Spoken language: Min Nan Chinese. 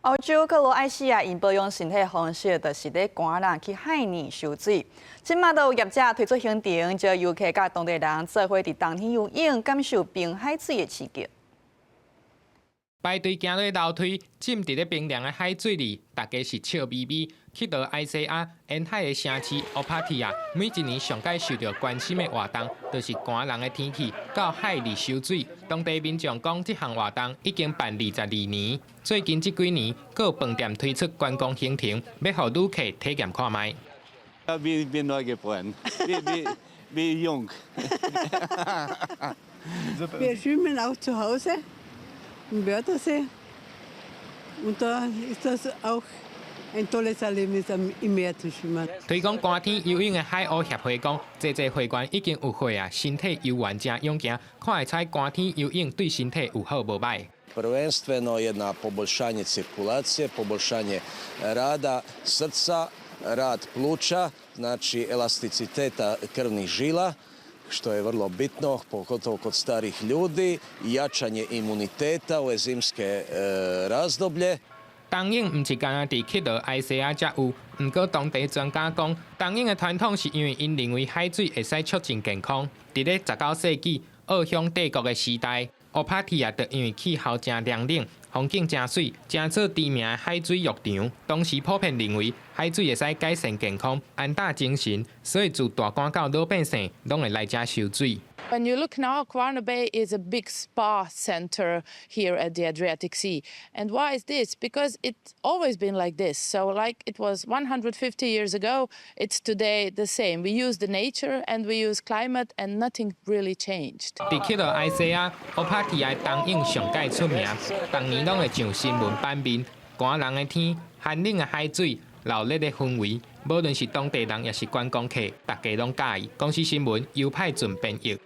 歐洲克羅埃西亞𪜶保養身體方式，就是咧寒人去海裡泅水。這馬都有業者推出行程，招遊客佮當地人做伙佇冬天游泳，感受冰海水的刺激。排隊行落樓梯，浸佇咧冰涼的海水裡，大家是笑眯眯。克羅埃西亞沿海的城市歐帕提亞，每一年上蓋受著關心的活動，就是寒人的天氣到海裡泅水。當地民眾講，這項活動已經辦22年，最近這幾年，閣有飯店推出觀光行程，欲予旅客體驗看覓。 Wie bin neugeboren, wie jung. Wir schwimmen auch zu Hause im Wörthersee und da ist das auch ein tolles Erlebnis, im Meer zu schwimmen. 推廣寒天游泳的海鷗協會講，濟濟會員已經有歲啊，身體猶原誠勇健，看會出寒天游泳對身體有好無䆀。 Prvenstveno je na poboljšanje cirkulacije, poboljšanje rada srca, rad pluća, znači elasticiteta krvnih žila, što je vrlo bitno, pogotovo kod starih ljudi, jačanje imuniteta u zimske razdoblje. 冬泳毋是干焦佇克羅埃西亞才有，毋過當地專家講，冬泳的傳統是因為𪜶認為海水會使促進健康。佇咧19世紀奧匈帝國的時代，歐帕提亞就因為氣候誠涼冷，風景誠媠，成做知名的海水浴場。當時普遍認為海水會使改善健康、安打精神，所以自大寒到老百姓攏會來遮泅水。 When you look now, Kvarner Bay is a big spa center here at the Adriatic Sea. And why is this? Because it's always been like this. So like it was 150 years ago, it's today the same. We use the nature and we use climate and nothing really changed. 佇克羅埃西亞，歐帕提亞冬泳上蓋出名，逐年攏會上新聞版面。寒人的天，寒冷的海水，鬧熱的氛圍，無論是當地人抑是觀光客，大家攏佮意。公視新聞，尤派準編譯。